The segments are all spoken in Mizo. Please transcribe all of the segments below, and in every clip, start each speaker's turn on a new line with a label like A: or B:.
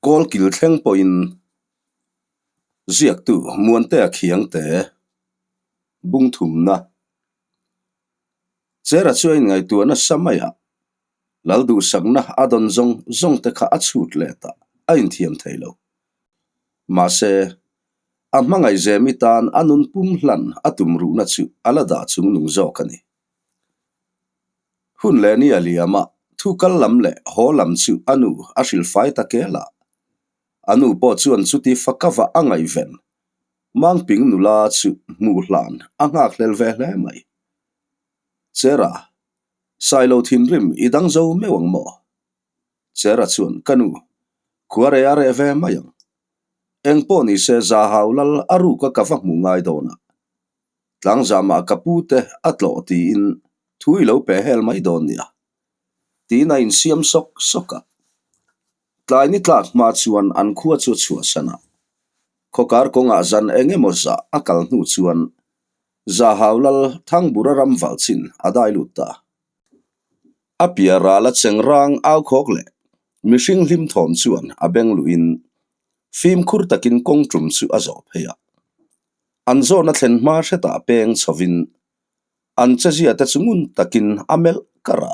A: Kawlkil thleng pawhin ziaktu Muantea Khiangte bung thumna Chera chu a inngaihtuah nasa mai a, Lal duhsakna a dawn zawng zawng te kha a chhut let a, a inthiam thei lo. Mahse, a hmangaihzemi tan a nun pum hlan a tum ruhna chu a la dah chungnung zawk a ni. Hun leh ni a liam a, thu kal lam leh haw lam chu a nu a hrilh fai ta kel a. A nu pawh chuan chuti fakava a ngaihven Mangping nula chu hmuh hlan a nghakhlel ve hle mai. Chera, Sailo thinrim i dang zo meuh ang maw? Chera chuan, Ka nu, khua reh a reh ve mai ang. Eng pawh nise Zahau lal a ruka ka va hmuh ngai dawn a. Tlangzamah ka pu te a tlawh tiin thu i lo pe hel mai dawn nia. Tiin a insiam sawk sawk a. Tlai ni tlak hma chuan an khua chu a chhuahsan a. Khawkar kawngah zan eng emaw zah a kal hnu chuan Zahau lal Thangbura ram valh chin a dai lut ta. A piah ral a cheng rang au khawk leh mihring hlim thawm chuan a beng luhin fimkhur takin kawng tum chu a zawh phei a. An zawhna thlen hma hretah peng chhovin an chezia te chu ngun takin a melh kar a.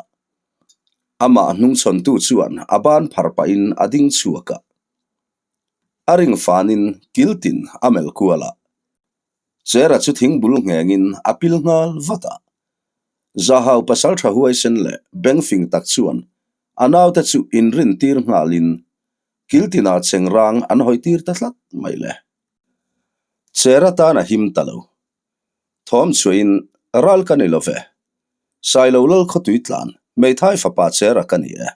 A: Amah hnungchhawntu chuan a ban phar pahin a ding chhuak a. A ring fanin kiltin a melh kual a. Chera chu thingbul nghengin a pil nghal vat a. Zahau pasal tha huaisen leh bengfing tak chuan a naute chu inrintir nghalin kiltinah chengrang an hawitir ta tlat mai le. Chera tan a him ta lo. Thawm chhuahin ral ka ni lo ve. Sailo lal khawtui tlan hmeithai fapa Chera ka ni e.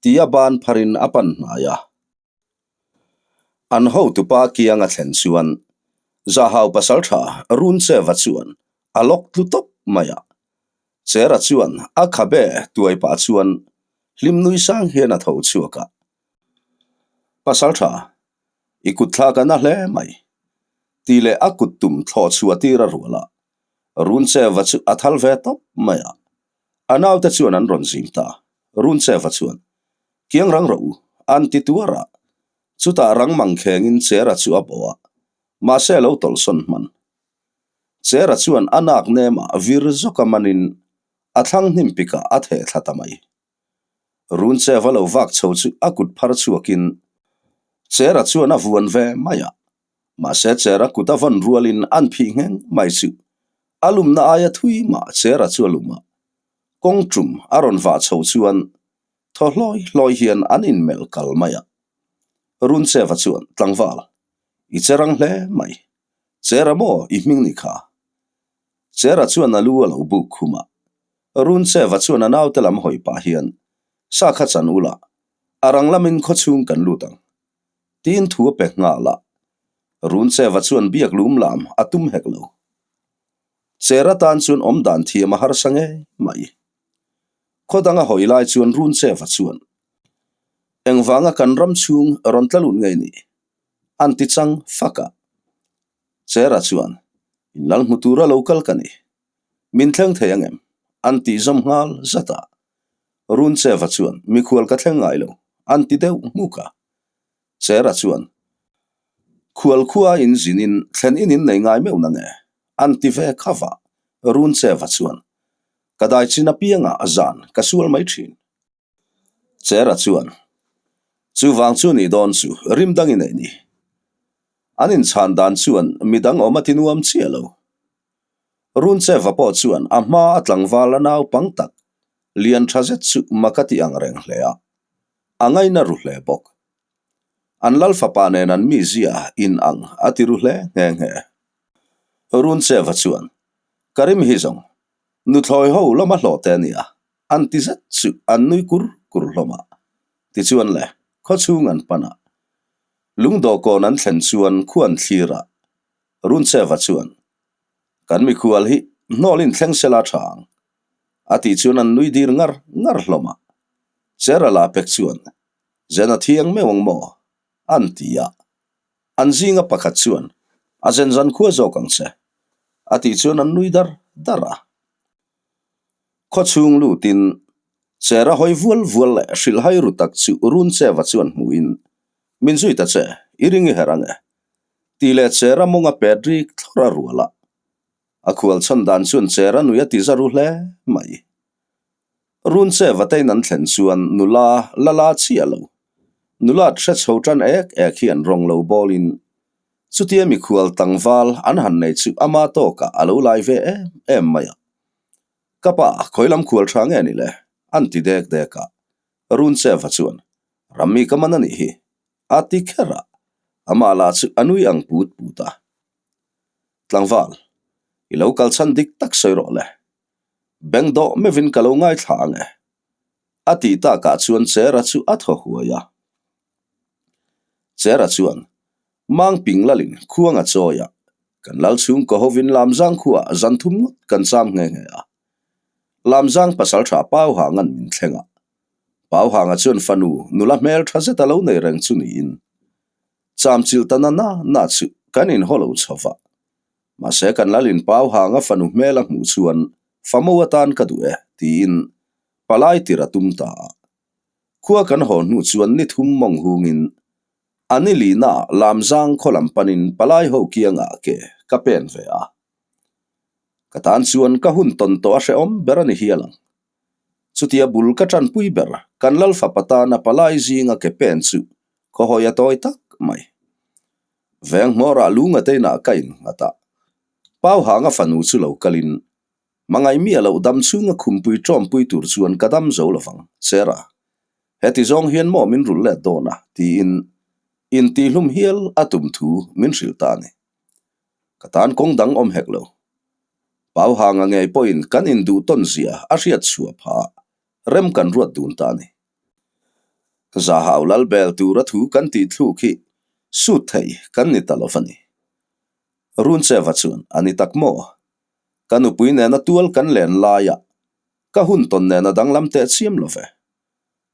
A: Tia ban pharin a pan hnai a. An hotupa kianga thlen chuan Zahau pasaltha Runcheva chuan a lawk tlu tawp mai a. Chera chuan a khabe tuai pah chuan hlim nui sang hian a tho chhuak a. Pasaltha, i kut thlak a na hle mai, tih leh a kut tum thlawh chhuah tir a rual a. Runcheva chu a thal ve tawp mai a. A naute chuan an rawn zing ta. Runcheva chuan, Kiang rang rawh u, an ti tuar a. Chutah rang mang khengin Chera chu a bawh a, mahse a lo tawlhsawn hman. Chera chuan a nak nemah vir zawka manin a thlang hnim pikah a theh thla ta mai. Runcheva lo vak chho chu a kut phar chhuakin Chera chuan a vuan ve mai a, mahse Chera kut a vawn rualin an phih ngheng mai chu a lumna aia thui mah Chera chu a lum a, kawng tum a rawn vah chho chuan Thaw hlawi hlawi hian an inmelh kal mai a. Runcheva chuan, Tlangval, i che rang hle mai. Chera maw i hming ni kha? Chera chuan a lu a lo buk khum a. Runcheva chuan a naute lam hawi pah hian, Sa kha chan ula, a rang lamin khawchhung kan lut ang. Tiin thu a pe nghal a. Runcheva chuan biak lum lam a tum hek lo. Chera tan chuan awmdan thiam a harsa ngei mai. Khaw dang a hawi lai chuan Runcheva chuan, Engvanga kan ram chhung rawn tla lut ngei ni? An ti chang fak a. Chera chuan, In lal hmu tura lo kal ka ni. Min thleng thei ang em? An tih zawm nghal zat a. Runcheva chuan, Mikhual ka thleng ngai lo, an ti deuh hmuk a. Chera chuan, Khual khua in zinin thlen in in nei ngai meuh na nge? An ti ve kha va. Runcheva chuan, Ka dai chin apiangah a zan ka sual mai thin. Chera chuan, Chuvang chu nih dawn chu rim dang i neih ni. An inchhan dan chuan midang awm a ti nuam chiah lo. Runcheva pawh chuan a hma a tlangval a naupang tak lian tha zet chu mak a ti ang reng hle a, a ngaina ru hle bawk. An lal fapa nen an mizia in ang a ti ru hle nghe nghe. Runcheva chuan, Ka rim hi zawng, nuthlawi ho lama hlawh te a nia, an ti zet chu an nui kur kur hlawm a. Tichuan le, khawchhung an pan a. Lungdawhkawn an thlen chuan khuan thlir a, Runcheva chuan, Kan mikhual hi hnawlin thleng sela tha ang, a tih chuan an nui dir ngar ngar hlawm a. Cherala pek chuan, Zen a thiang meuh ang maw? an ti a. An zinga pakhat chuan, A zen zan khua zawk ang che, a tih chuan an nui dar dar a. Khawchhung lutin Chera hawi vual vual leh hrilhhai ru tak chu Runcheva chuan hmuhin. Min zui ta che, i ring i her ang e. Tih leh Chera mawnga pet rik thlawr a rual a. A khual chhan dan chuan Chera nui a ti za ru hle mai. Run che vatein an thlen chuan nula la la chiah lo. Nulat hre chho tan ek ek hian rawng lo bawlin chutia mikhual tlangval an han nei chu ama tawkah a lo lai ve em em mai a. Ka pa, khawi lam khual tha nge ni le? an ti dek dek a. Run che va chuan, Rammi ka man a nih hi, a ti kher a. Amah lah chu a nui ang put put a. Tlangval, i lo kal chhan dik tak sawi rawh le. Beng dawh meuhin ka lo ngaithla ang e. A tih takah chuan Chera chu a thaw huai a. Chera chuan, Mangping lalin khuang a chawi a, kan lal chhungkaw hovin Lamzang khuaah zan thum ngawt kan cham nghe nghe a. Lamzang pasaltha Pauhanga'n min thleng a. Pauhanga chuan fanu nula hmel tha zet a lo nei reng chu niin chamchilh ta na na na chu kan inhaw lo chho va. Mahse kan lalin Pauhanga fanu hmel a hmuh chuan famo atan ka duh e tiin palai tir a tum ta a. Khua kan haw hnu chuan ni thum mawng hungin a ni lina Lamzang khaw lam panin palai ho kiangah ke ka pen ve a. Ka tan chuan ka hun tawn tawh a hrehawm ber a ni hial ang. Chutia bul ka tanpui ber kan lal fapa tana palai zinga ke pen chu khaw hawi a tawi tak mai. Veng hmawrah lunga te inah ka innghat a, Pauhanga fanu chu lo kalin Hmangaih mi a loh dam chhunga khumpui tawmpui tur chuan ka dam zo lovang, Chera. Heti zawng hian maw min rulh let dawn a? tiin intihlum hial a tum thu min hrilh ta a ni. Ka tan kawng dang awm hek lo. Pauhanga ngei pawhin kan induh tawn zia a hriat chhuah phah a, rem kan ruat dun ta a ni. Zahau lal bel tura thu kan tih thluk hi sut thei kan ni ta lo va ni. Runcheva chuan a ni tak maw? Ka nupui nena tual kan len laia ka hun tawn nena danglam teh chiam lo ve.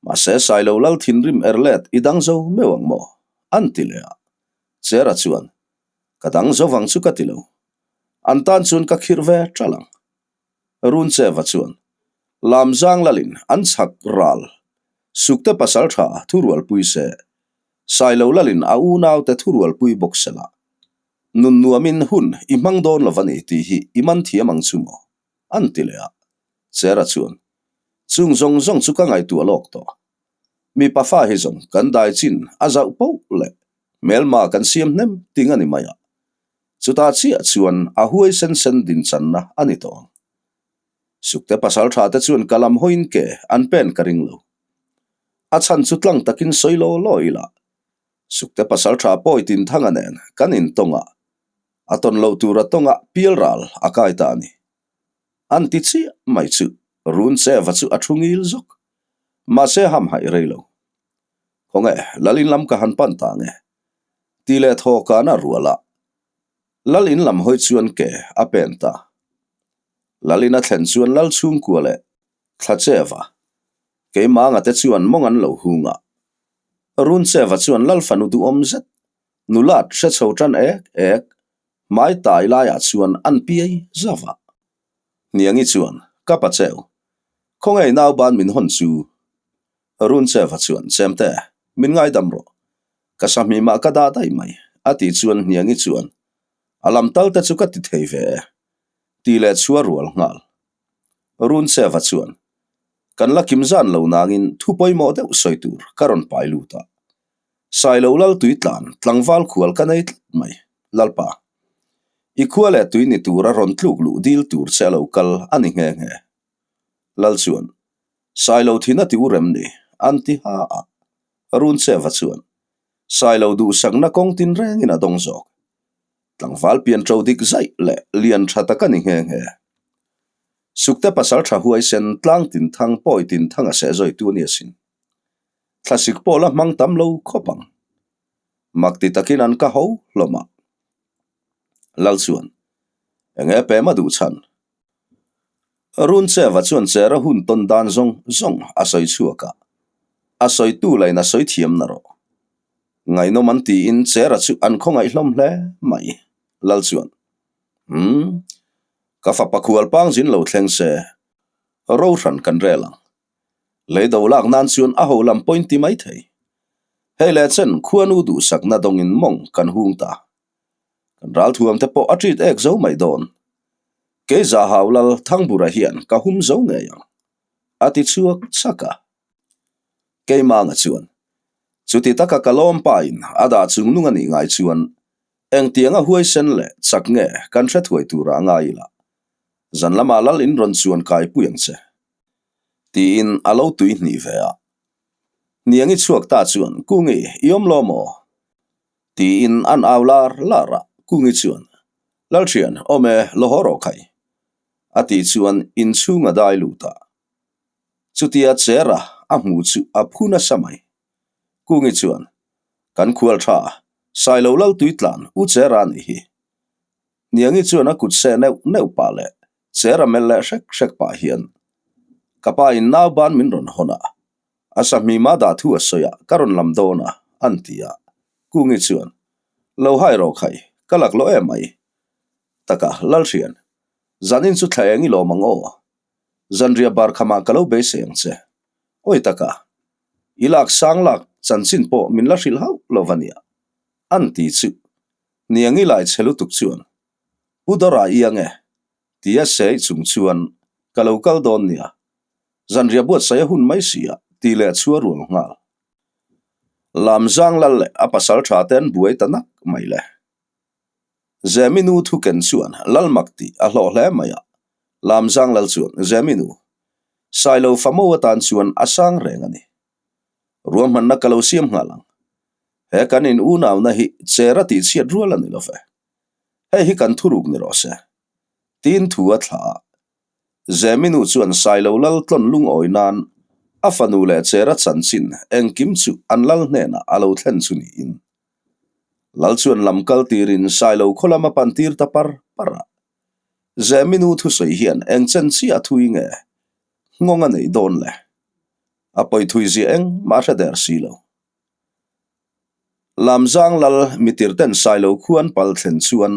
A: Mahse Sailo lal thinrim er let i dang zo meuh ang maw? An ti leh a. Chera chuan, Ka dang zo vang chu ka ti lo. An tan chuan ka khirh ve ṭalh ang. Runcheva chuan, Lamzang lalin an chhak ral Sukte pasalṭha thurualpui se, Sailo lalin a unaute thurualpui bawk se la. Nun nuamin hun i hmang dawn lo va ni tih hi i man thiam ang chu maw? An ti leh a. Chera chuan, Chung zawng zawng chu ka ngaihtuah lawk tawh. Mipa fa hi zawng kan dai chin a zauh poh leh hmelma kan siam hnem ting a ni mai a. Chutah chiah chuan a huai sen sen din channa a ni tawh ang. Sukte pasal tha te chuan ka lam hawiin ke an pen ka ring lo. A chhan chu tlang takin sawi law law ila Sukte pasal tha pawi tin thanga nen kan intawng a, a tawn loh tura tawnga pial ral a kai ta a ni. An ti chiah mai chu run cheva chu a thu ngil zawk. Mahse hamhaih rei lo. Khawnge Lal in lam ka han pan ta nge? Ti leh thaw kana rual a, Lal in lam hawi chuan ke a pen ta. Lal in a thlen chuan Lal chhungkua leh thla cheva keimanga te chuan mawng an lo hung a, Runcheva chuan Lal fanu duhawm zet, nulat hre chho tan ek ek, hmai tai laiah chuan an piai zauh a. Hniangi chuan, Ka pa cheu, khawngaih nau ban min hawn chu. Runcheva chuan, Chemte, min ngaidam rawh. Ka sahmimah ka dah daih mai, a tih chuan Hniangi chuan, A lam tal te chu ka ti thei ve e, tih leh chua rual nghal. Runcheva chuan, Kan la kim zan lo nangin thu pawimawh deuh sawi tur ka rawn pai lut a. Sailo lal tui tlan tlangval khual ka nei tlat mai, Lalpa. I khua leh tui ni tura rawn tluk luh dil tur che a lo kal a ni nghe nghe. Lal chuan, Sailo thin a ti u rem ni, an ti ha a. Runcheva chuan, Sailo duhsakna kawng tin rengin a dawng zawk. Tlangval pian ṭo dik zaih leh lian ṭha tak a ni nghe nghe. Sukte pasal ṭha huaisen tlang tin thang pawi tin thang a seh zawitu a ni asin. Thlasik pawh la hmang tam lo khawp ang. Mak ti takin an ka ho hlawm a. Lal chuan, Enge pem a duh chhan? Runcheva chuan chera hun tawn dan zawng zawng a sawi chhuak a, a sawitu lain a sawi thiam na rawh. Ngaihnawm an tiin chera chu an khawngaih hlawm hle mai. Lal chuan, Umm, ka fapa khual pang zin lo thleng se, ro hran kan rel ang. Lei do lak nan chuan a ho lam pawhin ti mai thei. Hei leh chen khuanu duhsakna dawngin mawng kan hung ta. Kan ralthuamte pawh a ṭit ek zo mai dawn. Kei Zahau Lal Thangbura hian ka hum zo ngei ang, a ti chhuak chak a. Keimanga chuan, Chuti taka ka lawm pain a dah chung nung a nih ngai chuan engtianga huaisen leh chak nge kan hre thuai tura a ngai ila. Zan lamah Lal in rawn chuan kaipui ang che. Tiin a lo tui hnih ve a. Hniangi chhuak ta chuan, Kungi, i awm lo maw? Tiin an au lar lar a, Kungi chuan, Lalthian, awm e, lo haw rawh khai. A tih chuan inchhung a dai lut a. Chutia Chera a hmu chu a phu nasa mai. Kungi chuan, Kan khual tha, Sailo Laltui tlan u Chera a nih hi. Hniangi chuan a kut seh neuh neuh pah leh Chera melh leh hrek hrek pah hian, Ka pa in nau ban min rawn hawn a, a sahmima dah thu a sawi a, ka rawn lam dawn a, an ti a. Kungi chuan, Lo hai rawh khai, ka lak lo em mai. Taka, Lalhrian, zanin chu thla eng i lawm ang aw? Zanriah bar khamah ka lo beisei ang che. Awi taka, i lak sang lak chanchin pawh min la hrilh hauh lo va nia, an ti chu. Niangi lai chhe lutuk chuan, Pu Dawra i ang e, tia sei chung chuan, Ka lo kal dawn nia, zanriah buatsaih a hun mai si a, ti leh chu a rual nghal. Lamzang lal leh a pasal tha te an buai ta nak mai le. Zemi nu thu ken chuan lal mak tih a hlawh hle mai a, Lamzang lal chuan Zemi nu, Sailo famo atan chuan a sang reng a ni. Ruahmanna ka lo siam nghal ang. He kan in unauna hi chera tih chhiat rual a ni lo ve. Hei hi kan thuruk ni rawh se. Tiin thu a thlah a. Zeminu chuan Sailo lal tlawn lungawi nan a fanu leh chera chanchin engkim chu an lal hnenah a lo thlen chu niin. Lal chuan lam kal tirin Sailo khaw lam a pan tir ta par par a. Zeminu thusawi hian eng chen chiah thui nge nghawng a neih dawn le? A pawi thui zia engmah a hre der si lo. Lamzang lal mitirten Sailo khuan pal thlen chuan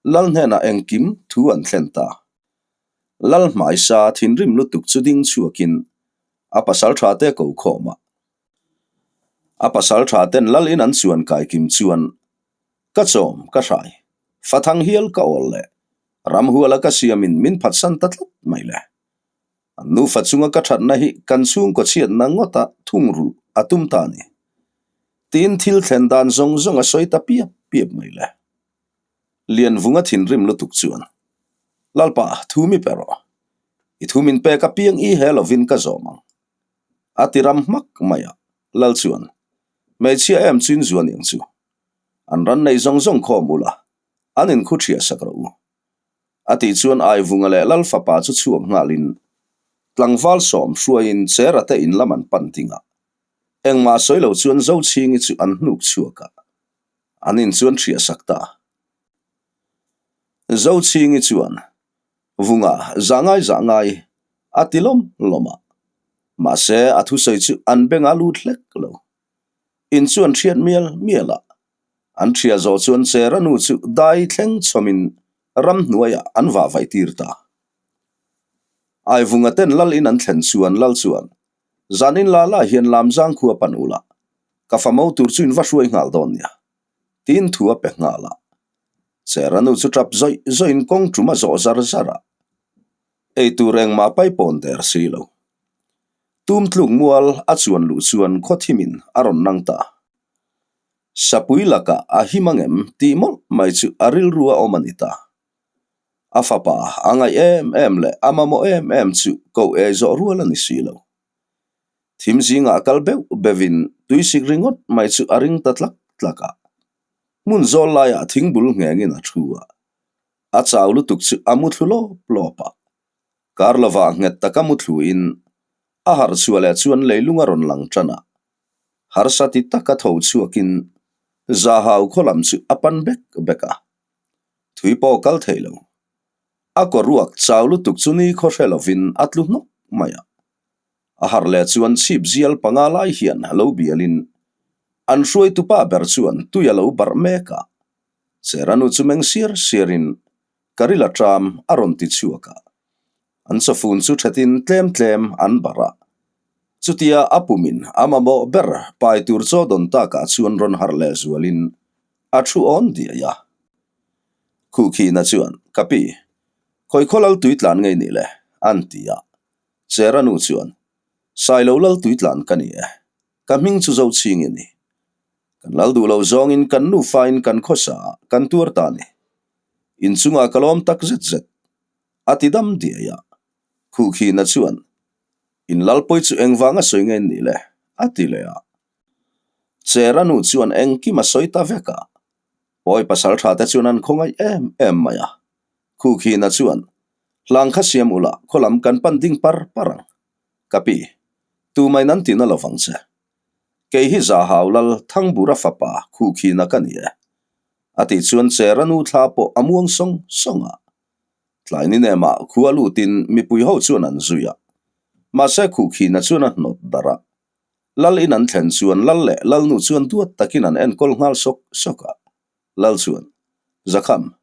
A: lal hnenah engkim thu an thlen ta. Lal hmaisa thinrim lutuk chu ding chhuakin a pasal tha te ko khawm a. A pasal tha ten lal in an chuan kai kim chuan ka chawm ka hrai, fathang hial ka awl leh ramhuala ka siamin min phatsan ta tlat mai le. An nufa chunga ka thatna hi kan chhungkaw chhiatna ngawta thungrulh a tum ta a ni. Tiin thil thlen dan zawng zawng a sawi ta piap piap mai le. Lianvunga thinrim lutuk chuan, Lalpa, thu mi pe rawh. I thu min pek apiang i he lovin ka zawm ang. A ti ram hmak mai a, Lal chuan, Hmeichhia em chu in zuan ang chu. An ran nei zawng zawng khawm ula, an inkhu ṭhiah sak rawh u. A tih chuan Aivunga leh Lal fapa chu chhuak nghalin tlangval sawm hruaiin Chera te in lam an pan ding a. Engmah sawi lo chuan Zochhingi chu an hnuk chhuak a, an in chuan hriah sak ta. Zochhingi chuan, Vunga, zah ngai zah ngai, a ti lawm lawm a. Mahse, a thusawi chu an beng a lut hlek lo. In chu an hriat mial mial a, An ṭhia zawh chuan Chera nu chu dai thleng chhawmin ramhnuaiah an vah vaih tir ta. Aivunga ten lal in an thlen chuan lal chuan, Zan in la la hian Lamzang khua pan ula, ka fa mo tur chu in va hruai nghal dawn nia, tiin thu a pe nghal a. Chera nu chu ṭap zawih zawhin kawng ṭum a zawh zar zar a. Ei tur engmah paipawn der si lo. Tum tluk mual a chuan luh chuan khawthimin a rawn nang ta. Sapui lakah a him angem tih mawlh mai chu a rilru a awm a ni ta. A fapa a ngaih em em leh a mamawh em em chu koh ei zawh rual a ni si lo. Thim zingah kal beuh beuhin tuisik ringawt mai chu a ring ta tlak tlak a. Hmun zawl laiah thingbul nghengin a thu a. A chau lutuk chu a mu thlu lawp lawp a. Kar lovah nghet taka mu thluin a harh chhuah leh chuan leilung a rawn lang tan a. Harsa ti taka tho chhuakin Zahau khaw lam chu a pan bek bek a. Thui pawh kal thei lo. A kaw ruak chau lutuk chu ni khaw hre lovin a tlu hnawk mai a. A harh leh chuan chhip zial panga lai hian lo bialin an hruaitupa ber chuan tui a lo barh mek a. Cheranu chu meng siar siarin ka ril a ṭam a rawn ti chhuak a. An chawfun chu ṭhetin tlem tlem an barh a. Chutia a pumin a mamawh ber pai tur chaw dawn takah chuan rawn harh leh zualin a thu awn diai a. Khuhkhihna chuan, Ka pi, khawi khaw lal tui tlan ngei nih le? an ti a. Chera nu chuan, Sailo lal tui tlan ka ni e. Ka hming chu Zochhingi a ni. Kan lal duh lo zawngin kan nufain kan khawsa ah kan tuar ta a ni. Inchungah ka lawm tak zet zet. A ti dam diai a. Khuhkhihna chuan, In lalpawi chu engvanga sawi nge nih le? a ti leh a. Chera nu chuan engkim a sawi ta vek a. Pawi pasal tha te chuan an khawngaih em em mai a. Khuhkhihna chuan, Hlang kha siam ula khaw lam kan pan ding par par ang. Ka pi, tumai nan tina lovang che. Kei hi Zahau lal Thangbura fapa Khuhkhihna ka ni e. A tih chuan Chera nu thla pawh a muang sawng sawng a. Tlai ni nemah khua lutin mipui ho chuan an zui a. Mahse Khuhkhihna chuan a hnawt darh a. Lal in an thlen chuan Lal leh Lalnu chuan duat takin an enkawl nghal sawk sawk a. Lal chuan, Zakham,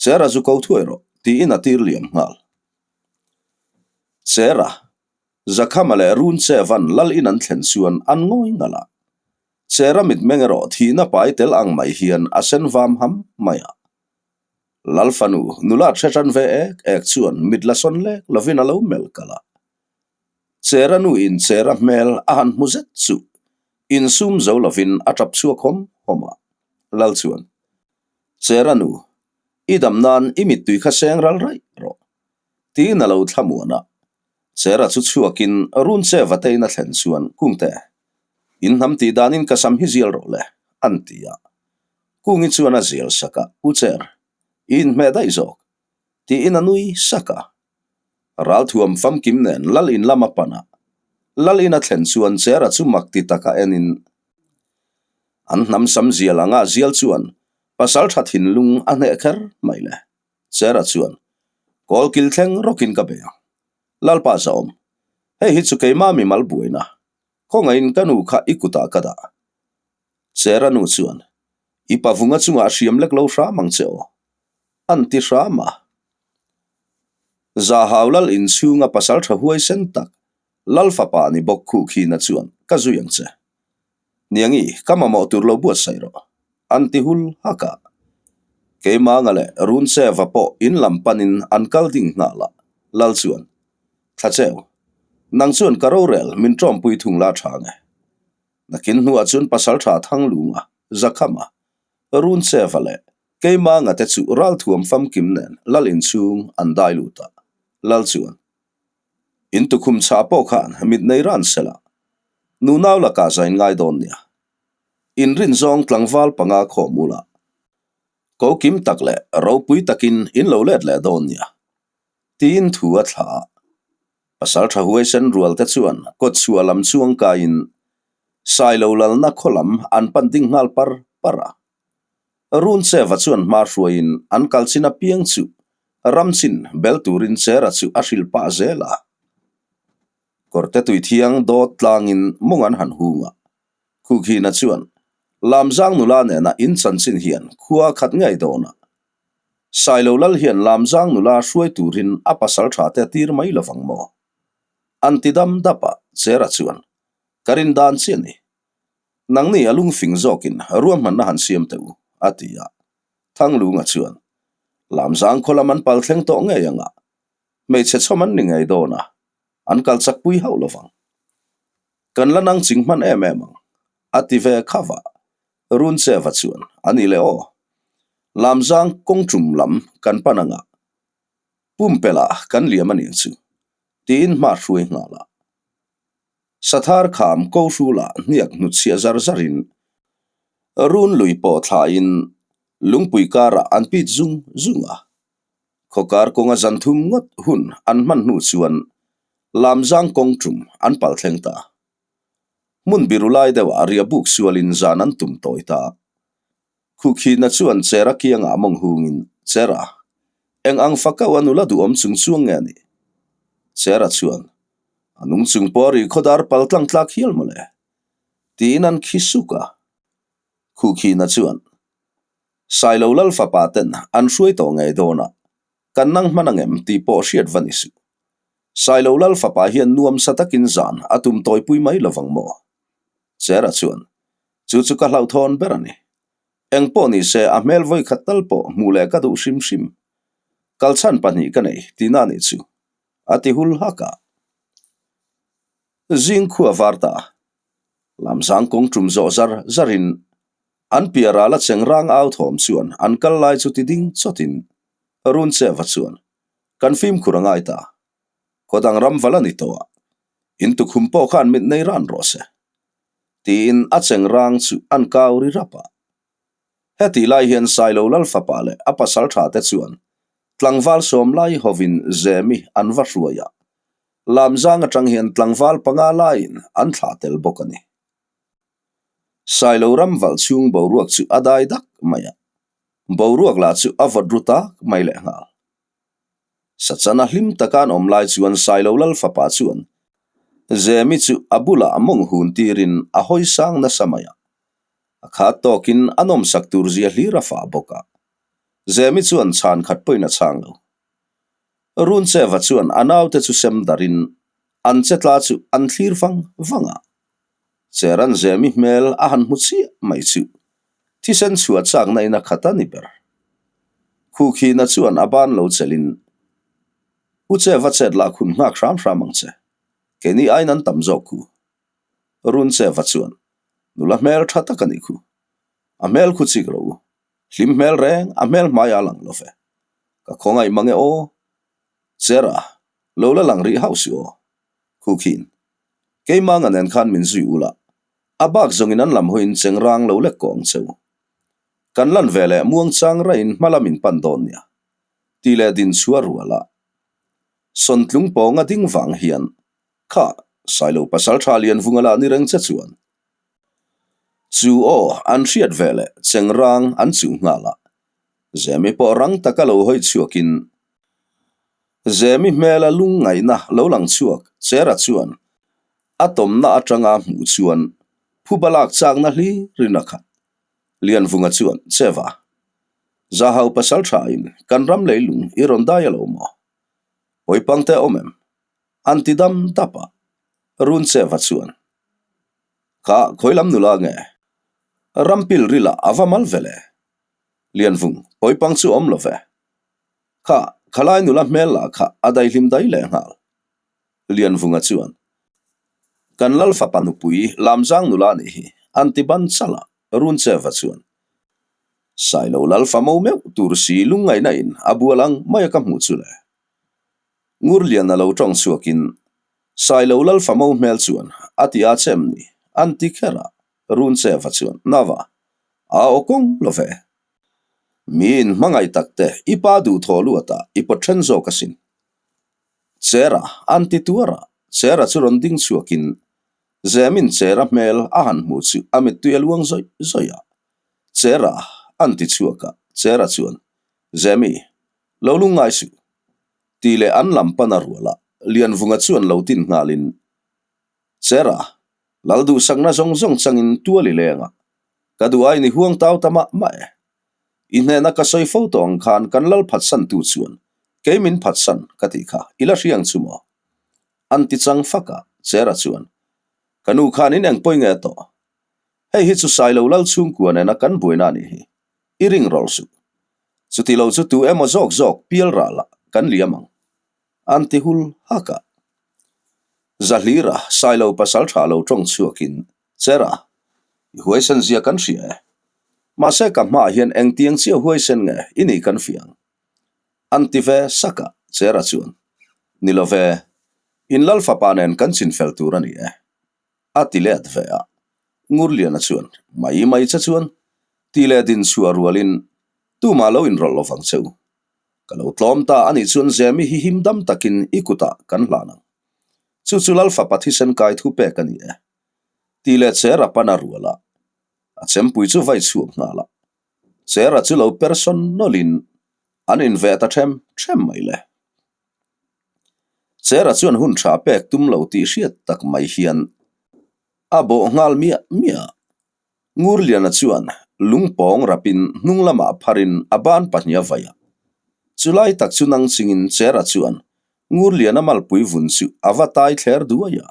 A: Chera zu ko thuai rawh, tiin a tir liam nghal. Chera, Zakhama leh Run Chevan Lal in an thlen chuan an ngawi ngalh a. Chera mitmeng erawh thihna pai tel ang mai hian a sen vam ham mai a. Lal fanu nula hre tan ve ek ek chuan mit la sawn lek lovin a lo melh kalh a. Chera nu in Chera hmel a han hmu zet chu insum zo lovin a tap chhuak hawm hawm a. Lal chuan, Chera nu, i dam nan i mittui kha seng ral raih rawh. Tiin a lo thlamuan a. Chera chu chhuakin run che vatein a thlen chuan, Kungte, in hnam tih danin ka sam hi zial rawh le, an ti a. Kungi chuan a zial sak a, U Cher, i inhmeh daih zawk, tiin a nui sak a. Ralthuam famkim nen Lal in lam a pan a, Lal in a thlen chuan Chera chu mak ti taka enin an hnam sam zial anga zial chuan pasaltha thinlung a hneh kher mai le. Chera chuan, Kawlkil thleng rawkin ka bei ang. Lalpa Zaawm, hei hi chu keimah mimal buaina, khawngaihin ka nu kha i kutah ka dah. Chera nu chuan, I pavunga chungah hriam lek lo hram ang che aw. An ti hram a. Zahau lal inchhunga pasal tha huaisen tak, Lal fapa ni bawk Khuhkhina chuan, Ka zui ang che. Niangi, ka mamawh tur lo buatsaih rawh. An ti hul hak a. Keimanga leh Runcheva pawh in lam panin an kal ding nghal a. Lal chuan, Thlacheu, nang chuan ka rorel min tawmpui thung la tha nge. Nakin hnuah chuan Pasaltha Thanglunga, Zakhama, Runcheva leh Keimanga te chu ralthuam famkim nen Lal inchhung an dai lut a. Lal chuan, In tukhum chhah pawh khan mit nei ran sela, nunau lakah zain ngai dawn nia. In rin zawng tlangval panga khawm ula, ko kim tak leh ropui takin in lo let leh dawn nia, tiin thu a thlah a. Pasalṭha huaisen rual te chuan kawtchhuah lam chuang kaiin Sailo lalna khaw lam an pan ding nghal par par a. Runcheva chuan hma hruaiin an kal chin apiang chu ramchin bel turin Chera chu a hrilh pah zel a. Kawrte tuithiang dawt tlangin mawng an han hung a. Khukhina chuan Lamzang nula nena in chanchin hian khua khat ngei dawn a. Sailo lal hian Lamzang nula hruai turin a pasal tha te a tir mai lovang maw? An ti dam dap a, Chera chuan, Ka rin dan chi a ni. Nangni a lungfing zawkin ruahmanna han siam teh u, a ti a. Thanglunga chuan, Lamzang khaw lam an pal thleng tawh ngei ang a, hmeichhe chhawm an ni ngei dawn a, an kal chakpui hauh lovang. Kan la nang ching hman em em ang, a ti ve kha va. Runcheva chuan, A ni le aw. Lamzang kawngṭum lam kan pan anga pumpelh kan liam a ning chu, tiin hma hruai nghal a. Sathar kham ko hrulah hniak hnutchhiah zar zarin run lui pawh thlain lungpui karah an pit zung zung a. Khawkar kawnga zan thum ngawt hun an hman hnu chuan Lamzang kawngṭum an pal thleng ta. Hmun biru lai deuhah riah buk sualin zan an tum tawi ta. Khuhkhihna chuan Chera kiangah mawng hungin, Chera, eng ang fakau a nula duhawm chung chuang nge a nih? Chera chuan, A nung chung pawh a ri khawdar pal tlang tlak hial mawle, tiin an khi suk a. Khuhkhihna chuan, Sailo lal fapa ten an hruai tawh ngei dawn a, kan nang hman angem tih pawh hriat va ni suh. Sailo Lal fapa hian nuamsa takin zan a tum tawipui mai lovang maw? Chera chuan, Chu chu ka hlauhthawn ber a ni. Eng pawh ni se a hmel vawi khat tal pawh hmuh leh ka duh hrim hrim. Kalchhan pahnih ka nei tihna a nih chu, a ti hul hak a. Zing khua var ta. Lamzang kawng tum zawh zar zarin an piah ral a cheng rang au thawm chuan an kal lai chu ti ding chawtin Runcheva chuan, Kan fimkhur a ngai ta. Khaw dang ram val a ni tawh a, in tukhum pawh khan mit nei ran rawh se. Tiin a cheng rang chu an kau ri rap a. Hetih lai hian Sailo Lal fapa leh a pasal tha te chuan tlangval sawm lai hovin Zemi an va hruai a, Lamzang atang hian tlangval panga laiin an thlah tel bawk a ni. Sailo ram valh chhung boruak chu a dai dak mai a, boruak lah chu a vawt ru tak mai leh nghal. Sachana hlim taka an awm lai chuan Sailo Lal fapa chuan Zemi chu a bulah mawng hun tirin a hawi sang nasa mai a, a khat tawkin a nawmsak tur zia hlir a fah bawk a. Zemi chuan chhan khat pawhin a chhang lo. Runcheva chuan a naute chu sem darin an che tla chu an thlir vang vang a. Cheran Zemi hmel a han hmu chiah mai chu thisen chhuah chakna in a khat a ni ber. Khukhina chuan a ban lo chelhin, U Cheva chet lah khun nghak hram hram ang che, keini aiin an tam zawk khu. Runcheva chuan, Nula hmel tha tak a nih khu. A hmel khu chik rawh u. Hlim hmel reng a hmel hmai a lang lo ve. Ka khawngaih mang e aw. Chera, lo la lang rih hauh si aw. Khukhin, Keimanga nen khan min zui ula, a bak zawngin an lam hawiin cheng rang lo lek kawh ang cheu. Kan lan ve leh muangchang raiin hma lam in pan dawn nia. Ti leh din chhuah rual a. Sawntlung pawnga ding vang hian, Kha, Sailo pasal tha lian vunga lah ni reng che chuan. Chu aw, an hriat ve leh cheng rang an chuh nghal a. Zemi pawh rang taka lo hawi chhuakin Zemi hmela lungngaihna lo lang chhuak Chera chuan a tawmna atanga hmuh chuan phuba lak chakna hlirin a khat. Lianvunga chuan, Cheva, Zahau pasal thain kan ram leilung i rawn dai a lo maw? Pawipangte awm em? An ti dam dap a. Runcheva chuan, Kha khawi lam nula nge? Rampil rila a va mal ve le. Lianvung, pawipang chu awm lo ve. Kha, khalai nula hmel lah kha a daihlim dai leh nghal. Lianvunga chuan, Kan lal fapa nupui Lamzang nula nih hi an ti ban chalh a, Runcheva chuan, Sailo lal fa mo meuh tur si lungngaihna in a bual ang mai a ka hmuh chu le. Ngurliana lo tawng chhuakin, Sailo lal fa mo hmel chuan a ti a chem ni, an ti kher a, Runcheva chuan, Nava, a aw kawng lo ve. Miin hmangaih tak te i pa duhthawh luatah i pawt then zawk asin. Chera an ti tuar a, Chera chu rawn ding chhuakin Zemin Chera hmel a han hmuh chu a mittui a luang zawih zawih a. Chera an ti chhuak a, Chera chuan, Zemi, lo lungngai suh. Tih leh an lam pan a rual a, Lianvunga chuan lo tin nghalin, Chera, Lal duhsakna zawng zawng changin tual i leng a, ka duh aiin i huang tau ta mah mah e. I hnehna ka sawi fo tawh ang khan kan lal phatsantu chuan kei min phatsan ka tih kha i la hriang chu maw? An ti chang fak a, Chera chuan, Ka nu khan in eng pawi nge tawh? Hei hi chu Sailo lal chhungkua nena kan buaina a nih hi, i ring rawlh suh. Chuti lo chu tu emaw zawk zawk pial ralah kan liam ang. An ti hul hak a. Zahlira Sailo pasal tha lo tawng chhuakin, Chera, i huaisen zia kan hria e. Mahse ka hmaah hian engtiang chiah huaisen nge i nih kan fiang. An ti ve sak a, Chera chuan, Ni lo ve, in lal fapa nen kan chinfel tur a ni e. A ti let ve a. Ngurliana chuan, Mai mai che chuan, ti leh din chhuah rualin tumah lo inrawlh lovang che u. Ka lo tlawm ta a nih chuan Zemi hi him dam takin i kutah kan hlan ang. Chu chu Lal fapa thisen kai thu pek a ni e. Tih leh Chera pan a rual a, a chempui chu vai chhuak nghal a. Chera chu lo per sawn nawlhin an inveh ta ṭhem ṭhem mai le. Chera chuan hun ṭha pek tum lo tih hriat tak mai hian a bawh nghal miah miah a. Ngurliana chuan lungpawng rapin hnung lamah pharin a ban pahnih a vaih a. Chulai tak chu nang chingin Chera chuan. Ngurliana malpui vun chu a va tai thler duai a.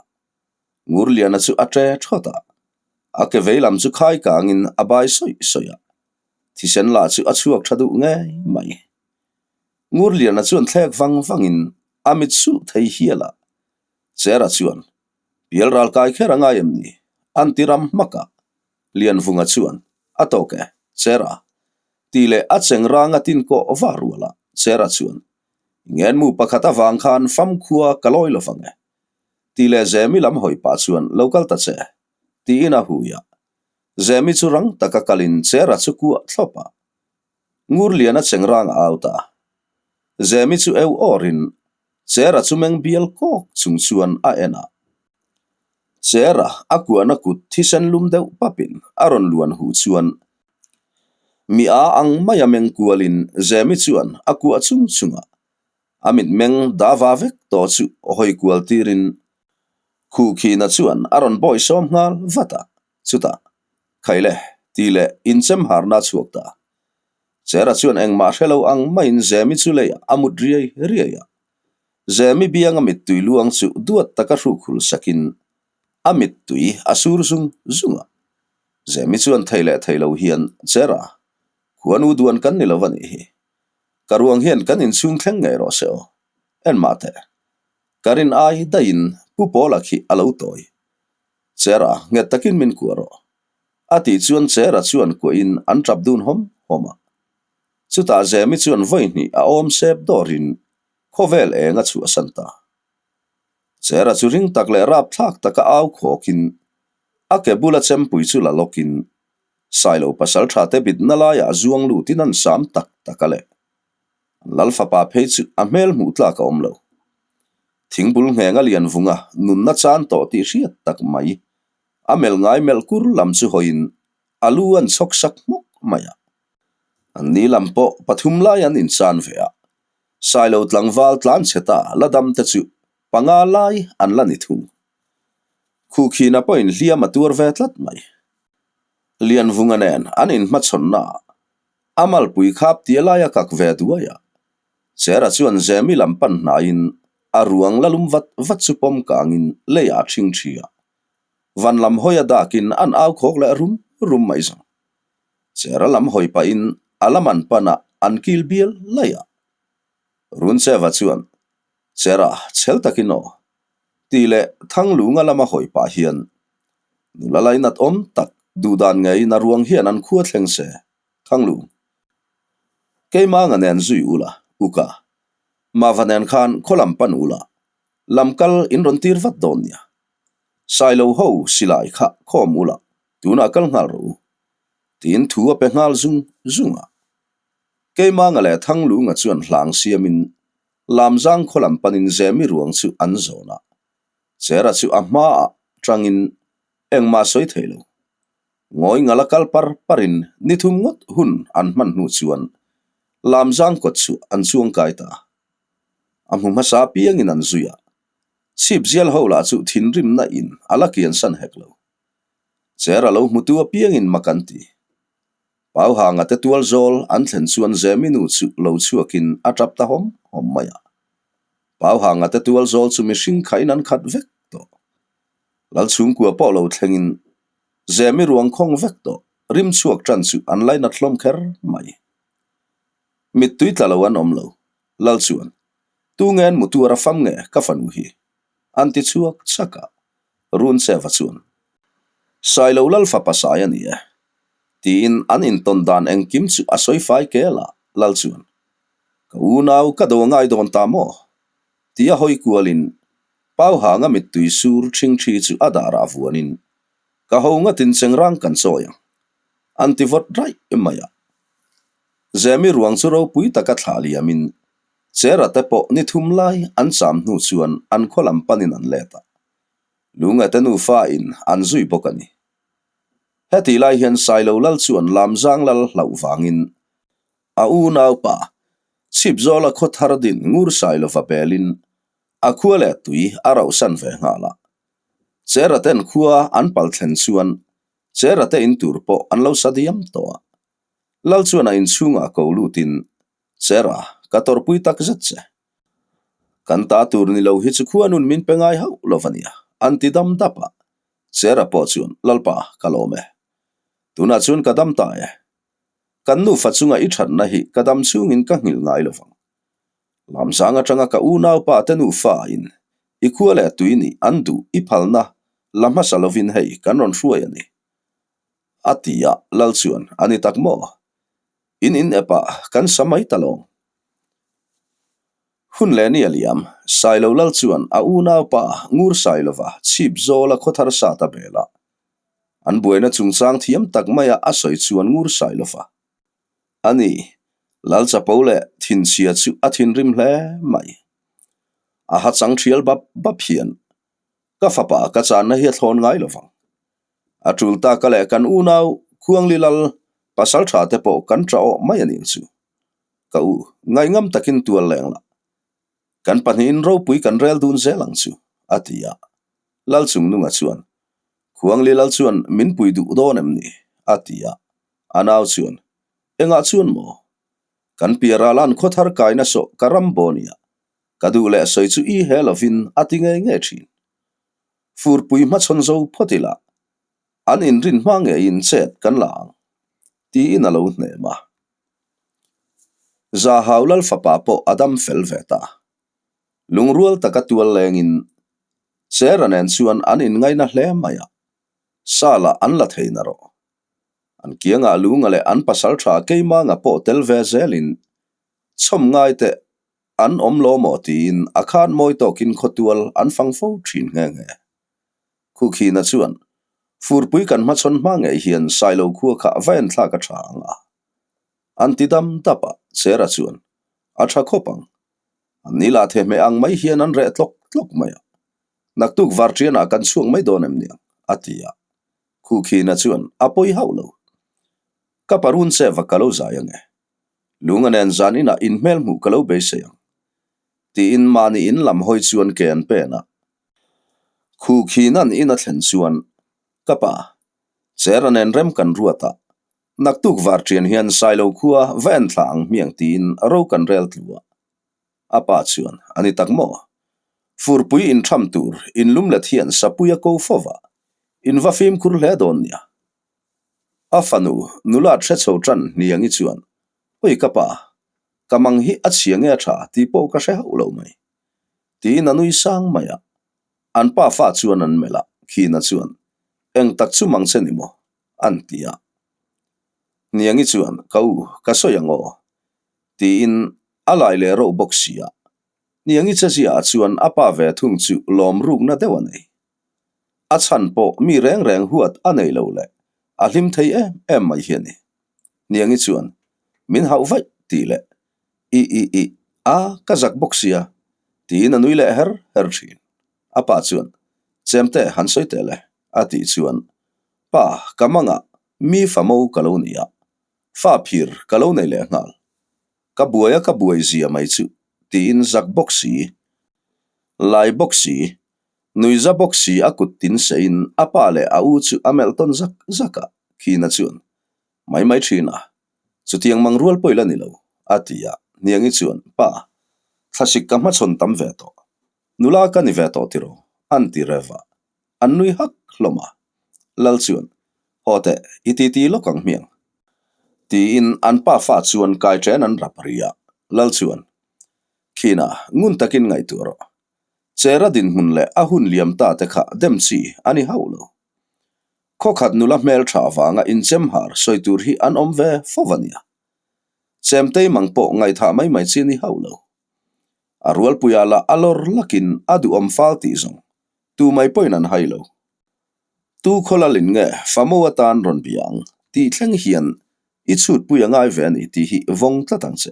A: Ngurliana chu a ṭe ṭhawt a, a ke vei lam chu khai kangin a bai sawi sawi a. Thisen lah chu a chhuak ṭha duh ngei mai. Ngurliana chuan thlek vang vangin a mit sulh thei hial a. Chera chuan, Pial ral kai kher a ngai em ni? An ti ram hmak a. Lianvunga chuan, A tawk e, Chera. Tih leh a cheng ranga tin kawh va rual a, Chera chuan, Ngenmu pakhat avang khan famkhua ka lawi lo vang e. Tih leh Zemi lam hawi pah chuan, Lo kal ta che. Tiin a hui a. Zemi chu rang taka kalin Chera chu kuah thlawp a. Ngurliana cheng rang a au ta. Zemi chu eu awrin Chera chu meng bial kawk chung chuan a en a. Chera a kuahna kut thisen lum deuh papin a rawn luan huh chuan mi a ang maia meng kualin Zemi chuan a kuah chung chung a. A mitmeng dava vek tawh chu hawi kual tirin Khuhkhina chuan a rawn bawisawm nghal vat a. Chutah, Khaile, tih leh inchem harna a chhuak ta. Chera chuan engmah hre lo ang maiin Zemi chu leiah a mut riai riai a. Zemi bianga mittui luang chu duat taka hrukhul sakin a mittui a sur zung zung a. Zemi chuan thei leh thei lo hian, Chera, khuanu duan kan ni lo a nih hi. Ka ruang hian kan inchhung thleng ngei rawh se aw. Enmah teh. Ka rin ai daihin Pu Pawla khi a lo tawi. Chera, nghet takin min kuah rawh. A tih chuan Chera chuan kuahin an tap dun hawm hawm a. Chutah Zemi chuan vawi hnih a awm sep dawrin khawvel eng a chhuahsan ta. Chera chu ring tak leh rapthlak taka au khawkin a ke bula chempui chu la lawkin Sailo pasal tha te bitna laiah zuang lutin an sam tak tak a le. An lal fapa phei chu a hmel hmuh tlak a awm lo. Thingbul ngheng a lian vung a, nunna chan tawh tih hriat tak mai. A melh ngai melh kur lam chu hawiin a lu an chhawk sak hmawk mai a. An ni lam pawh pathum lai an inchan ve a, Sailo tlangval tlan chhe ta la dam te chu panga lai an la ni thung. Khuhkhina pawhin hliam a tuar ve tlat mai. Lianvunga nen an inhmachhawnna ah a malpui khap tia lai a kak ve duai a. Chera chuan Zemi lam pan hnaiin a ruang la lum vat vat chu pawm kangin leiah a ṭhing ṭhi a. Van lam hawi a dakin an au khawk leh rum rum mai zawng. Chera lam hawi pahin a lam an pan a, an kil bial laih a. Runcheva chuan, Chera, chhel takin aw. Tih leh Thanglunga lama hawi pah hian nula lainat awm tak duhdan ngeiin a ruang hian an khua thleng se, Thanglung. Keimanga nen zui ula, Uka. Mava nen khan khaw lam pan ula, lam kal in rawn tir vat dawn nia. Sailo ho silai kha khawm ula, tunah kal nghal rawh u. Tiin thu a pe nghal zung zung a. Keimanga leh Thanglunga chuan hlang siamin Lamzang khaw lam panin Zemi ruang chu an zawn a, Chera chu a hmaah tangin engmah sawi thei lo. Ngawi ngala kal par parin ni thum ngawt hun an hman hnu chuan Lamzang kawt chu an chuang kai ta. A hmu hmasa piangin an zui a, chhip zial ho lah chu thinrimna in a la kiansan hek lo. Chera lo hmutu apiangin mak an ti. Pauhanga te tual zawl an thlen chuan Zeminu chu lo chhuakin a tap ta hawm hawm mai a. Pauhanga te tual zawl chu mihring khain an khat vek tawh. Lalchhungkua pawh lo thlengin Zemi ruang khawng vek tawh, rim chhuak tan chu an lainat hlawm kher mai. Mittui tla lo an awm lo. Lal chuan, Tu nge an mutuar a fam nge ka fanu hi? An ti chhuak chak a. Runcheva chuan, Sailo Lal fapa sai a ni e. Tiin an intawn dan engkim chu a sawi fai kel a, Lal chuan, Ka unau ka do ngai dawn ta maw? Tia hawi kualin Pauhanga mittui sur ṭhingṭhi chu a darah vuanin, Ka ho ngatin chengrang kan chawi ang. An ti vawt raih mai a. Zemi ruang chu ropui taka thlah liamin Chera te pawh ni thum lai an cham hnu chuan an khaw lam panin an let a. Lunga te nufa in an zui bawk a ni. Hetih lai hian Sailo Lal chuan Lamzang Lal hlauh vangin a unaupa Chhipzawla khaw thar din ngur Sailova belin a khua leh tui a rauhsan ve nghal a. Chera ten khua an pal thlen chuan Chera te in tur pawh an lo sa diam tawh a. Lal chuan a inchhungah ko lutin Chera, ka tawrhpui tak zet che. Kan ta tur ni lo hi chu khuanun min pe ngai hauh lo va nia, an ti dam dap a. Chera pawh chuan, Lalpa, ka lawm e. Tunah chuan ka dam ta e. Kan nufa chunga i thatna hi ka dam chhungin ka nghilh ngai lo vang. Lamzang atanga ka unaupa te nufa in i khua leh tui nih an duh i phalna la hmasa lovin hei kan rawn hruai a ni. A ti a, Lal chuan, A ni tak maw? In in ep ah kan sa mai ta lawng. Hun leh ni a liam, Sailo Lal chuan a unaupa Ngur Sailova chhip zawla khawthar sat a bel a. An buaina chungchang thiam tak maia a sawi chuan Ngur Sailova a ni. Lal chapo leh thinchhia chu a thinrim hle mai. A ha chang thial bap bap hian ka fapa ka channa hi a thlawn ngai lovang. A tul taka leh kan unau Khuangli Lal pasal tha te pawh kan tah awh mai a ning chu. Ka u, ngaihngam takin tual leng la. Kan pahnihin ropui kan rel dun zel ang chu, a ti a. Lal Chungnunga chuan, Khuangli Lal chuan min pui duh dawn em ni? a ti a. A nau chuan, Engah chuan maw? Kan piaral an khawthar kaina sawh ka ram baw nia. Ka duh leh sawi chu i he lovin a ti ngei ngei thin. Furpui hmachhawn zo phawt ila, an inrin hma ngeiin chet kan la ang, tiin a lo hnem a. Zahau Lal fapa pawh a dam fel ve ta. Lungrual taka tual lengin Chera nen chuan an inngaina hle mai a, Sala an la thei na rawh. An kiangah Lunga leh an pasal tha Keimanga pawh tel ve zelin chhawm ngai teh An awm lo maw tiin a khan mawi tawkin khawtual an fang fo thin nghe nghe. Khukhina chuan, Furpui kan hmachhawn hma ngei hian Sailo khua kha va en thlak a tha ang a. An ti dam dap a, Chera chuan, A tha khawp ang. An ni lah thehmeh ang mai hian an reh tlawk tlawk mai a. Naktuk varṭianah kan chhuak mai dawn em niang? a ti a. Khukhina chuan, A pawi hauh lo. Ka parun che va ka lo zai ang e. Lunga nen zan inah inhmel hmuh ka lo beisei ang. Tiin mahni in lam hawi chuan ke an pen a. Khukhinan in a thlen chuan, Ka pa, Chera nen rem kan ruat a, naktuk var ṭian hian Sailo khua va en thla ang hmiang tiin ro kan rel tlu a. A pa chuan, A ni tak maw? Furpui inṭham tur inlumlet hian sapui a ko fo va, in va fimkhur hle dawn nia. A fanu nula hre chho tan hniangi chuan, Oi ka pa, ka mang hi a chhia nge a tha tih pawh ka hre hauh lo mai. Tiin a nui sang mai a. An pa fa chuan an melh a, Khina chuan, Eng tak chu mang che ni maw? an ti a. Hniangi chuan, Ka u, ka sawi ang aw. Tiin a lai leh rauh bawk si a. Hniangi che ziaah chuan a pa ve thung chu lawm rukna deuh a nei. A chhan pawh mi reng reng huat a nei lo leh a hlim thei em em mai hi a ni. Hniangi chuan, Min hauh vaih tih leh I i i a ka zak bawk sia tiin a nui leh her her thin. A pa chuan, Chemte han sawi teh le a tih chuan, Pa ka mangah mi fa mo ka lo ni a, fa phir ka lo nei leh nghal. Ka buai a ka buai zia mai chu tiin zak bawk si, lai bawk si, Nuiza bawk si a kut tin seiin a pa leh a u chu a melh tawn zak zak a, Khina chuan, Mai mai thin a, chutiang mang rual pawh i la ni lo, a ti a, Hniangi chuan, Pa, thlasik ka hmachhawn tam ve tawh, nula ka ni ve tawh tiraw, an ti rev a, an nui hak hlawm a. Lal chuan, Haw teh, i titi lawk ang hmiang. Tiin an pa fa chuan kai ṭen an rap ri a, Lal chuan, Khina, ngun takin ngaihtuah rawh. Chera dinhmun leh a hun liam ta te kha dem chi a ni hauh lo. Khawkhat nula hmel tha avanga inchem har sawi tur hi an awm ve fo a nia. Chemtei mang pawh ngaihthah mai mai chi a ni hauh lo. A rualpuiah lah a lawr lakin a duhawm fal tih zawng tu mai pawhin an hai lo. Tu khawlalin nge famo atan rawn bia ang tih thleng hian i chhutpui a ngai ve a ni tih hi vawng tlat ang che.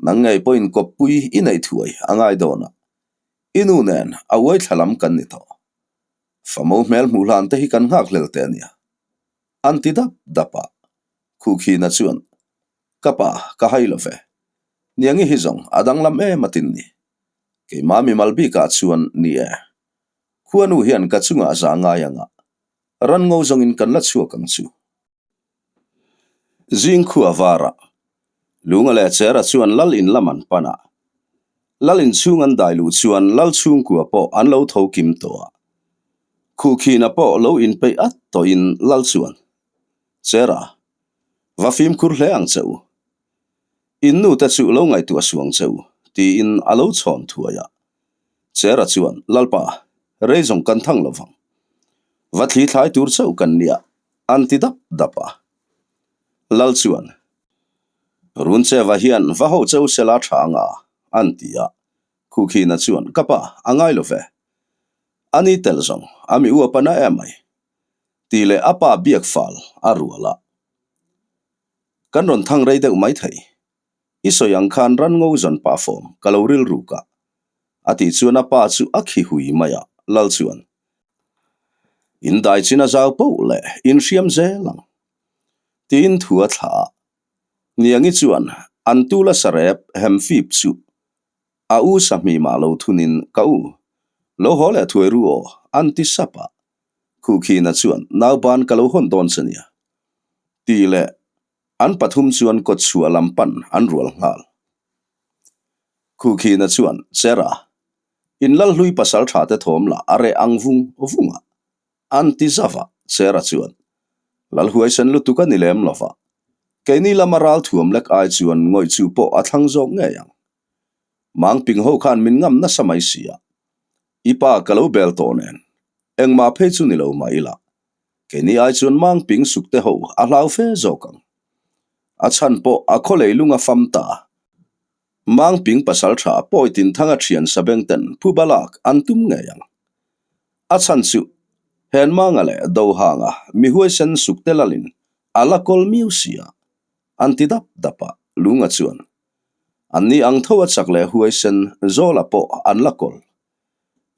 A: Nang ngei pawhin kawppui i neih thuai a ngai dawn a, i nu nen a uai thla lam kan ni tawh. Famo hmel hmuh hlan te hi kan nghak hlel teh a nia. An ti dap dap a, Khukhina chuan, Ka pa, ka hai lo ve. Niangi hi zawng a danglam em a tin ni. Keimah mimal bikah chuan ni e. Khuanu hian ka chungah za ngai ang a, ran ngo zawngin kan la chhuak ang chu. Zingkhua varah Lunga leh Chera chuan lal in lam an pan a. Lal inchhung an dai luh chuan Lal chhungkua pawh an lo tho kim tawh a. Khuhkhina pawh lo inpeih at tawhin Lal chuan, Chera, va fimkhur hle ang che u. In nu te chu lo ngaihtuah suang che u, tiin a lo chhawn thuai a. Chera chuan, Lalpa, rei zawng kan thang lo vang. Va thli thlai tur chauh kan nia, an ti dap dap a. Lal chuan, Runcheva hian va ho cheu sela tha anga, an ti a. Khukhina chuan, Ka pa, a ngai lo ve. A ni tel zawng, a mi uap a na em mai. Tih leh a pa biak fal a rual a. Kan rawn thang rei deuh mai thei. I sawi ang khan ran ngo zawn pah fawm ka lo rilruk a. A tih chuan a pa chu a khi hui mai a, Lal chuan, In dai chin a zau poh leh in hriam zel ang. Tiin thu a thlah a. Niangi chuan an tula sarep hem fip chu a u sahmi mah lo thunin ka u, lo haw leh thuai ru aw, an ti sap a. Khuhkhina chuan nauban ka lo hawn dawn che nia. Tih leh an pathum chuan kawtchhuah lam pan an rual nghal. Khuhkhina chuan, Chera, in Lalhlui pasal tha te thawm lah a reh ang vung vung a. An ti zauh a, Chera chuan, Lalhuaisen lutuk a ni lem lo va, keini lama ral thuam lek ai chuan ngawih chu pawh a thlang zawk ngei ang. Mangping ho khan min ngam nasa mai si a, i pa ka lo bel tawh nen, engmah phei chu ni lo mah ila, keini ai chuan Mangping sukte ho a hlau fe zawk ang. A chhan pawh a khaw leilung a fam ta. Mangping pasal tha pawi tinthanga thian sabeng ten phuba lak an tum ngei ang. A chhan chu Henmanga leh Dohanga mi huaisen sukte lalin a la kawl miau si a, an ti dap dap a, Lunga chuan Anni ang tho a chak leh huaisen Zawla pawh an la kawl.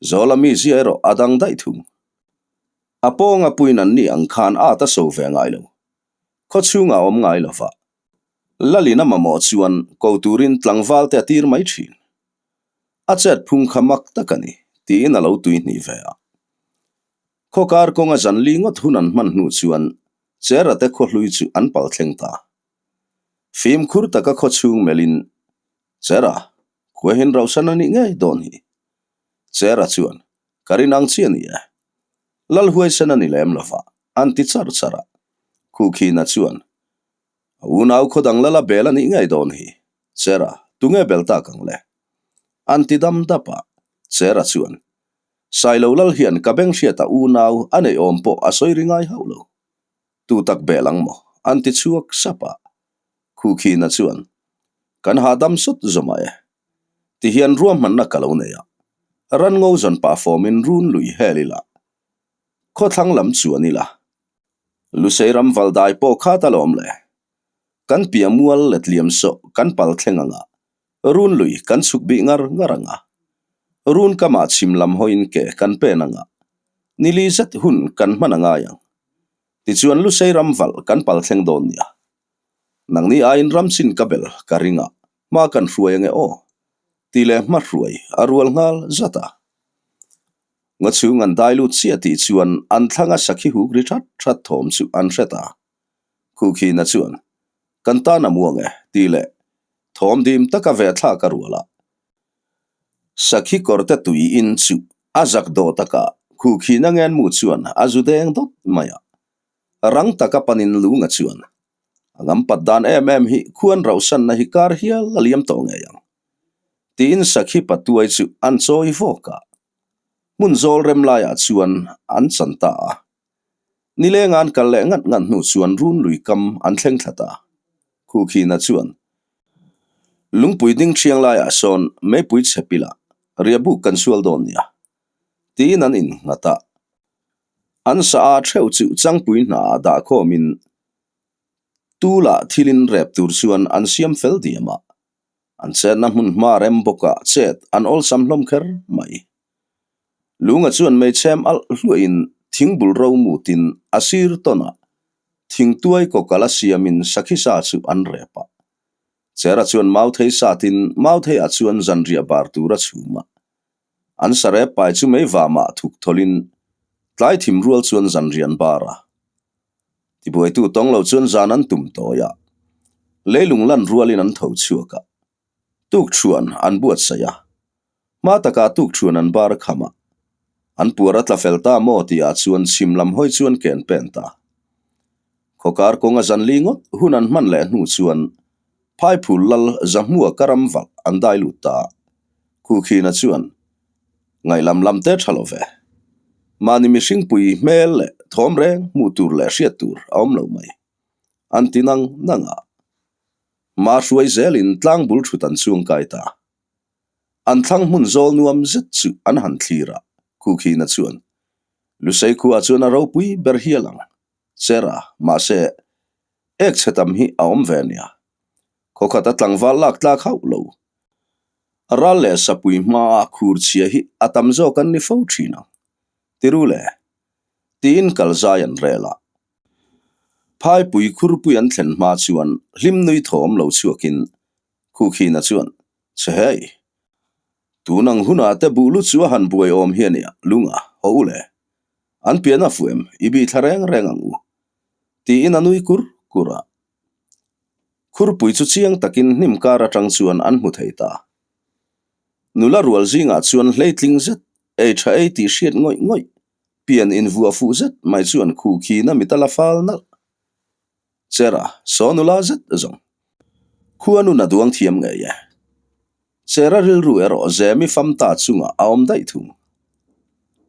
A: Zawla mizia erawh a dang daih thung. A pawnga puin anni ang khan at a so ve ngai lo. Khaw chhungah a awm ngai lo va. Lalin a mamawh chuan ko turin tlangval te a tir mai thin. A chet phung kha mak tak a ni, tiin a lo tui hnih ve a. Khawkar kawnga zan li ngawt hun an hman hnu chuan Chera te khawhlui chu an pal thleng ta. Fimkhur taka khaw chhung melhin, Chera, khuahin rauhsan a nih ngei dawn hi. Chera chuan, Ka rin ang chi a ni e. Lal huaisen a ni lem lova, an ti char char a. Khukhina chuan, A unau khaw dang lala bel a nih ngei dawn hi. Chera, tunge bel tak ang le? An ti dam dap a. Chera chuan, Sailo lal hian ka beng hriata unau a neih awm pawh a sawi ri ngai hauh lo. Tu tak bel ang maw? An ti chhuak sap a. Khukhina chuan, Kan hahdam sawt zawmah e. Ti hian ruahmanna ka lo nei a. Ran ngo zawn pah fawmin run lui hel ila. Khawthlang lam chuan ila. Lusei ram val dai pawh khat alawm le. Kan piah mual letliam sawh kan pal thleng anga, run lui kan chhuk bih ngar ngar anga, run kamah chhim lam hawiin ke kan pen anga, nili zet hun kan hman a ngai ang. Tichuan Lusei ram val kan pal thleng dawn nia. Nangni aiin ram chin ka bel ka ring a, hma kan hruai ange aw, tih leh hma hruai a rual nghal zat a. Ngaw chhung an dai lut chiah tih chuan an thlanga sakhi huk ri that that thawm chu an hre ta. Khukhina chuan, Kan tan a muang e, tih leh thawm dim taka ve thlak a rual a. Sakhi kawrte tui in chu a zak dawh taka Khukhina ngenmu chuan a zu deng dawt mai a. Rang taka panin lunga chuan, A ngampat dan em em hi khuan rauhsanna hi kar hial a liam tawh ngei ang. Tiin sakhi patuai chu an chawi vawk a. Hmun zawl rem laiah chuan an chan ta a. Nileng an kal leh ngat ngat hnu chuan run lui kam an thleng thla ta. Khukhina chuan, Lungpui ding thiang laiah sawn meipui chhe pila riahbuk kan sual dawn nia, tiin an innghat a. An sa a theuh chu changpui hnaah dah khawmin tula thilin rep tur chuan an siam fel diam a. An chetna hmun hma rem bawkah chet an awlsam hlawm kher mai. Lunga chuan meichhem alh hluahin thingbul ro mutin a sir tawnah thingtuai kawkal a siamin sakhi sa chu an rep a. Chera chuan mauthei satin mautheiah chuan zanriah bar tur a chhum a. An sarep pai chu mei vamah thuk thawlhin tlai thim rual chuan zanriah an bar a. Tibuaitu tawng lo chuan zan an tum tawi a, leilung lan rualin an tho chhuak a, tuk thuan an buatsaih a. Hma takah tukṭhuan an bar kham a, an puar a tla fel ta maw tihah chuan chhim lam hawi chuan ken pen ta. Khawkar kawnga zan li ngawt hun an hman leh hnu chuan Phaiphul lal Zahmua ka ram valh an dai lut ta. Khukhina chuan, Ngaihlam lam te tha lo ve. Mahni mihringpui hmel leh thawm reng hmuh tur leh hriat tur a awm lo mai. An ti nang nang a. Hma hruai zelin tlang bul thut an chhung kai ta. An thlang hmun zawl nuam zet chu an han thlir a, Khukhina chuan, Lusei khuaah chuan a ropui ber hial ang. Chera, mahse, ek chhe tam hi a awm ve nia. Khawkhat a tlangval lak tlak hauh lo. Ral leh sapui hmaa khur chhia hi a tam zawk an ni fo thin ang. Tiru le, tiin kal zai an rel a. Phaipui khurpui an thlen hma chuan hlim nui thawm lo chhuakin Khukhina chuan, Che hei, tun ang hunah te buh lu chu a han buai awm hi a nia, lunga, haw u le. An pian a fuh em, i bi thla reng reng ang u. Tiin a nui kur kur a. Khurpui chu chiang takin hnim kar atang chuan an hmu thei ta. Nula rual zingah chuan hleitling zet, ei tha ei tih hriat ngawih ngawih, pian invuah fuh zet mai chuan Khukhina mit a la fal nalh. Chera, saw nula zet zawng. Khua nun a duang thiam ngei e. Chera rilru erawh Zemi fam ta chungah a awm daih thung.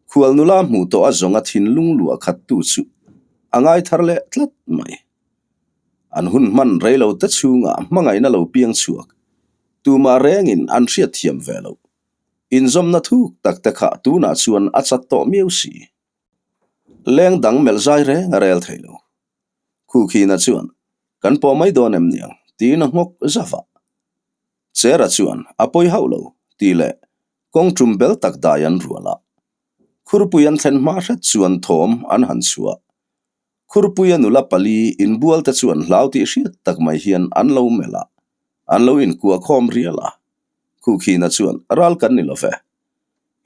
A: Khual nula hmuh tawh a zawnga thinlung luah khat tu chu a ngai thar leh tlat mai. An hun hman rei lo te chhungah hmangaihna lo piang chhuak tumah rengin an hriat thiam ve loh. Inzawmna thuk tak te kha tunah chuan a chat tawh miau si. Leng dang melh zai reng a rel thei lo. Khukhina chuan, Kan pawh mai dawn em niang? tiin a nghawk zauh a. Chera chuan, A pawi hauh lo, tih leh kawng tum bel tak dai an rual a. Khurpui an thlen hma hret chuan thawm an han chhuah. Khurpuia nula pali inbual te chuan hlau tih hriat tak mai hian an lo melh a, an lo inkuah khawm rial a. Khukhina chuan, Ral kan ni lo ve.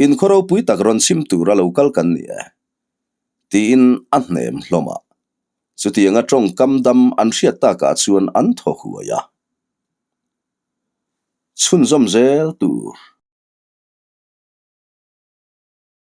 A: Inkhaw ropui tak rawn chhim tura lo kal kan ni e. Tiin a hnem hlawm a. Chutianga tawngkam dam an hriat takah chuan an thaw huai a. Chhunzawm zel tur.